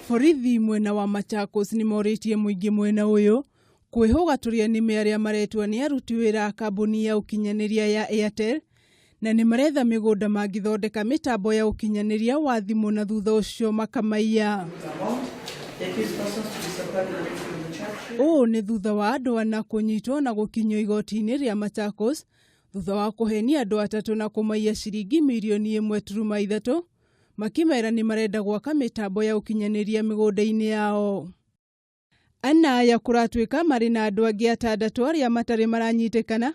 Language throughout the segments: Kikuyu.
Borithi mwena wa Machakos nĩmorĩtie mũingĩ mwena ũyũ kwĩhũga tũrĩa nĩme arĩa maretua nĩ aruti wĩra a kambuni ya ũkinyanĩria ya Airtel na nĩ maretha mĩgũnda mangĩthondeka mĩtambo ya ũkinyanĩria wa thimũ na thutha ũcio makamaiya. Ũũ nĩ thutha wa andũ ana kũnyitwo na gũkinyio igoti-inĩ rĩa Machakos thutha wa kũhenia andũ atatũ na kũmaiya ciringi mirioni 1.3 makĩmera nĩ marenda gwaka mĩtambo ya ũkinyanĩria mĩgũnda-inĩ yao. Ana aya kũratuĩka marĩ na andũ angĩ atandatũ arĩa matarĩ maranyitĩkana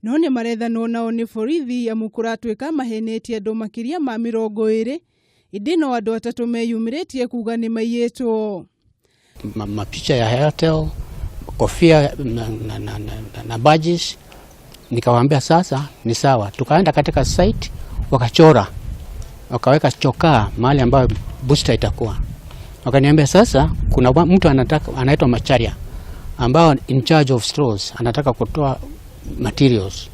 no nĩ marethanwo nao nĩ borithi amu kũratuĩka mahenetie andũ makĩria ma 20 ĩndĩ no andũ atatũ meyumĩrĩtie kuga nĩ maiyĩtwo. Mapicha ya Airtel, kofia na badges. Nikawaambia sasa ni sawa. Tukaenda katika site wakachora, wakaweka chokaa mahali ambayo booster itakuwa. Wakaniambia sasa kuna mtu anataka anaitwa Macharia ambao in charge of stores anataka kutoa materials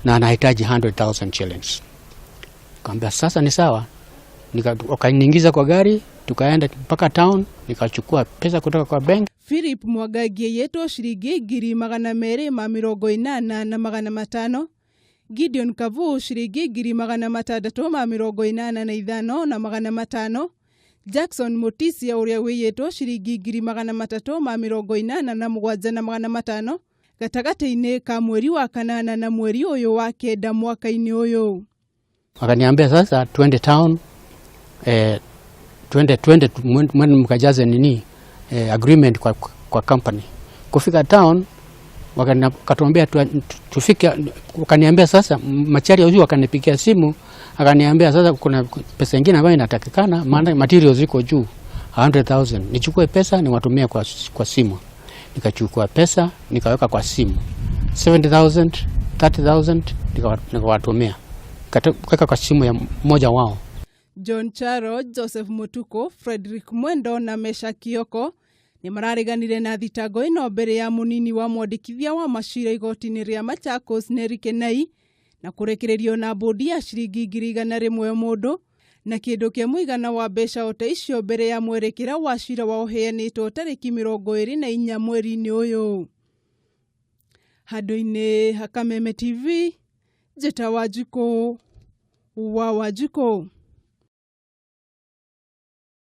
na anahitaji 100,000 shillings. Nikamwambia sasa ni sawa. Wakaniingiza kwa gari tukaenda mpaka town, nikachukua pesa kutoka kwa bank. Philip Mwangangi aiyĩtwo ciringi 285,500, Gideon Kavu ciringi 685,500, Jackson Mutisia ũrĩa wĩiyĩtwo ciringi 387,500 gatagatĩ-inĩ ka mweri wa kanana na mweri ũyũ wa kenda mwaka-inĩ ũyũ. Wakaniambia sasa twende town, twende mwende mkajaze nini, agreement kwa company. Kufika town wakatuambia tufike, wakaniambia sasa Macharia huyu akanipigia simu akaniambia sasa kuna pesa nyingine ambayo inatakikana, maana materials ziko juu 100,000, nichukue pesa niwatumie kwa simu. Nikachukua pesa nikaweka kwa simu 70,000 30,000 nikawatumia, nikaweka kwa simu ya mmoja wao. John Charo, Joseph Mutuku, Frederick Mwendo na Mesha Kioko nĩ marareganire na thitango ĩno mbere ya mũnini wa mwandĩkithia wa macira igoti-inĩ rĩa Machakos Neri Kenai na kũrekererio na mbũndi ya ciringi 100,000 o mũndũ na kĩndũ kĩa mũigana wa mbeca o ta icio mbere ya mwerekera wa cira wa ũheanĩtwo tarĩki 24 mweri-inĩ ũyũ. Handũ-inĩ ha Kameme TV, Njĩta Wanjikũ wa Wanjikũ.